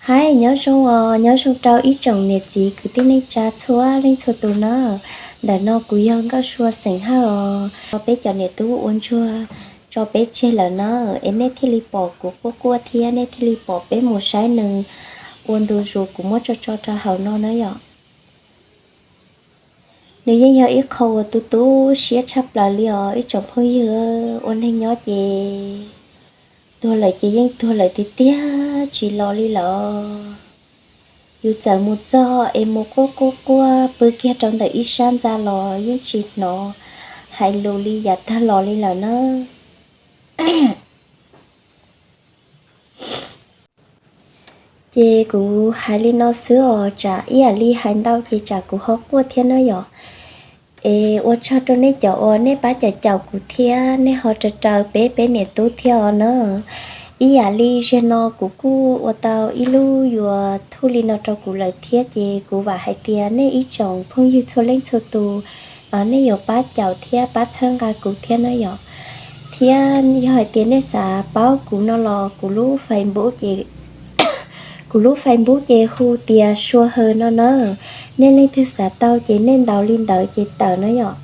Hais nyob zoo os, nyob zoo rau ib tsoom niam txiv kwv tij neej tsa txhua leej txhua tus na. Ntawm no kuv yog Nkauj Sua xeem Hawj os. Peb cov niam tub ua ntsuag tso peb tseg lawm na, es nej thiaj li pom kuv quaj quaj thiab nej thiaj li pom peb mus saib nws ua ntu zus kuv muab tso tso rau hauv no na yom. Nws yeej yog ib qho uas tu tu siab tshaj plaws li os ib tsoom phooj ywg. Ua neeg nyob ces tuag lawm ces yeej tuag lawm tiag tiag tsis los li lawm. Yus txawm mus txog es mus quaj quaj quaj pw kiag rau ntawm ib sab ntxa los yeej tsis hnov hais lus li yav tag los li lawm na. Ces kuv hais li no xwb os, tsam ib yam li hais ntau ces tsam kuv ho quaj thiab na yom. Es ua tsaug rau nej cov uas nej pab caum caum kuv thiab nej ho raws raws peb peb niam tub thiab os na. Ib yam li zaum no kuv kuj ua tau ib lub YouTube li no rau kuv lawm thiab ces kuv vam hais tias nej ib tsoom phooj ywg txhua leej txhua tus nej yuav pab caum thiab pab txhawb nqa kuv thiab na yom. Thiab yog hais tias nej xav paub kuv no los kuv lub Facebook ces kuv lub Facebook ces hu tias Sua Hawj no na. Nej leej twg xav tau ces nej ntaus li ntawd ces tawm na yom.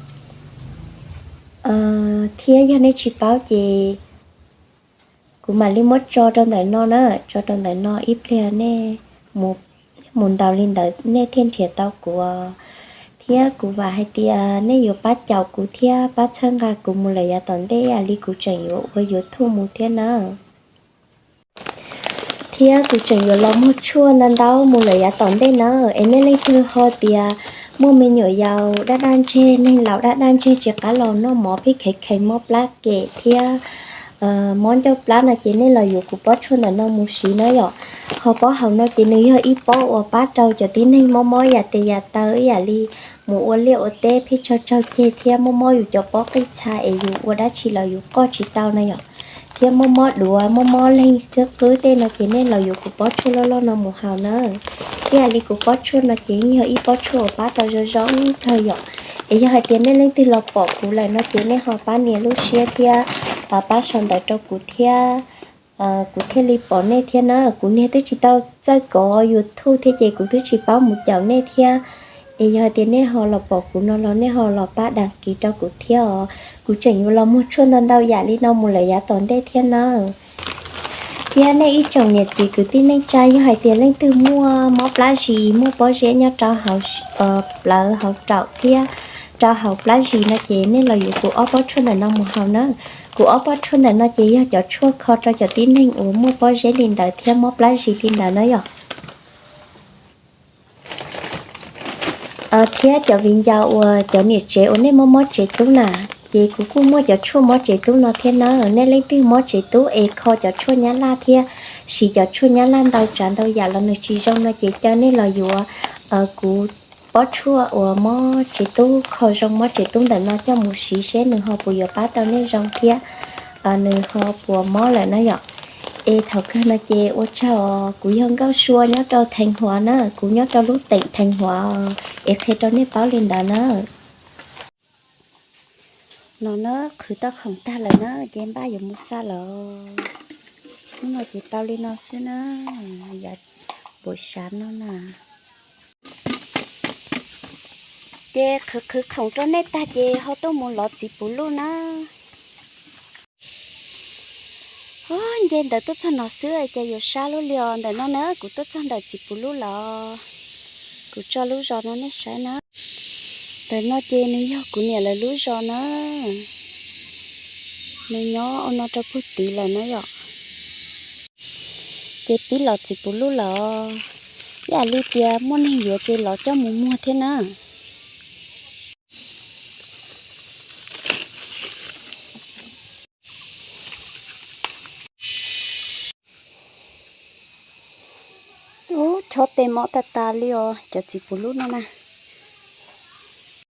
Thiab yog nej tsis paub ces kuv mam li muab tso rau ntawm no na, tso rau ntawm no ib pliag nej mus ntaus li ntawd nej thiaj nrhiav tau kuv. Thiab kuv vam hais tias nej yuav pab caum kuv thiab pab txhawb nqa kuv mus lawm yav tom ntej ib yam li kuv tseem yuav ua YouTube mus thiab na. Thiab kuv tseem yuav los muag tshuaj ntau ntau mus lawm yav tom ntej na. Es nej leej twg ho tias muaj me nyuam yaus daj daj ntseg, neeg laus daj daj ntseg tsis qab los noj mov, pheej kheev kheev mob plab kem thiab mob ncauj plab no ces nej los yuav kuv pob tshuaj ntawm no mus siv na yom. Qhov pob hauv no ces nws yog ib pob uas pab rau cov tib neeg mob mob yam tes yam taw ib yam li mus ua liaj ua teb pheej tsaug tsaug ceg thiab mob mob yus cov pob qij txha es yus ua dab tsi los yus qoj tsis tau na yom. Thiab mob mob duav, mob mob leeg xwb qwb tej no ces nej los yuav kuv pob tshuaj loj loj no mus haus na. Ib yam li kuv pob tshuaj no ces yeej yog ib pob tshuaj uas pab tau zoo zoo kawg yom. Es yog hais tias nej leej twg los pom kuv lawm no ces nej ho pab nias lub siab thiab pab sau ntawv rau kuv thiab kuv thiaj li pom nej thiab na. Kuv niag twb tsis tau txawj kov YouTube thiab ces kuv twb tsis paub mus caum nej thiab. Es yog hais tias nej ho los pom kuv no los nej ho los pab đăng ký rau kuv thiab os. Kuv tseem yuav los muag tshuaj ntau ntau yam li no mus lawm yav tom ntej thiab na. Thiab nej ib tsoom niam txiv kwv tij neej tsa yog hais tias leej twg muaj mob plab zis, muaj pob zeb nyob rau hauv plawv hauv raum thiab rau hauv plab zis no ces nej los yuav kuv ob pob tshuaj ntawm no mus haus na. Kuv ob pob tshuaj ntawm no ces yog cov tshuaj kho rau cov tib neeg uas muaj pob zeb li ntawd thiab mob plab zis li ntawd na yom. Thiab cov viv ncaus uas cov niam tsev uas nej mob mob tsev tub na, ces kuv kuj muaj cov tshuaj mob tsev tub no thiab na. Nej leej twg mob tsev tub es kho cov tshuaj nyab laj thiab siv cov tshuaj nyab laj ntau tsav ntau yam los nws tsis zoo no ces caw nej los yuav kuv pob tshuaj uas mob tsev tub, kho zoo mob tsev tub ntawm no coj mus siv seb nws ho puas yuav pab tau nej zoo thiab nws ho puas mob lawm na yom. Es thaum kawg no ces ua tsaug, kuv yog Nkauj Sua nyob rau Theej Huav na, kuv nyob rau lub teem Theej Huav es qhia rau nej paub li ntawd na. No na, qhwv tau khoom tag lawm na, ces npaj yuav mus xa lawm. Hnub no ces tau li no xwb na, yav puas sav no na. Ces qhwv qhwv khoom rau nej tag ces ho tuaj mus lov txiv puv luj na. Nce ntawd tuaj txog no xwb ces yuav sab lub li os. Ntawm no na kuv tuaj txog ntawm txiv puv luj lawm. Kuv tso lub zos no nej saib na. Ntawm no ces nws yog kuv niam lawv lub zos na. Nws nyob ua no rau puag tid lawm na yom. Ces pib lov txiv puv luj lawm. Ib yam li tias muaj neeg yuav ces lov coj mus muag thiab na. Ub, chob tes mos tas tas li os cov txiv puv luj no na.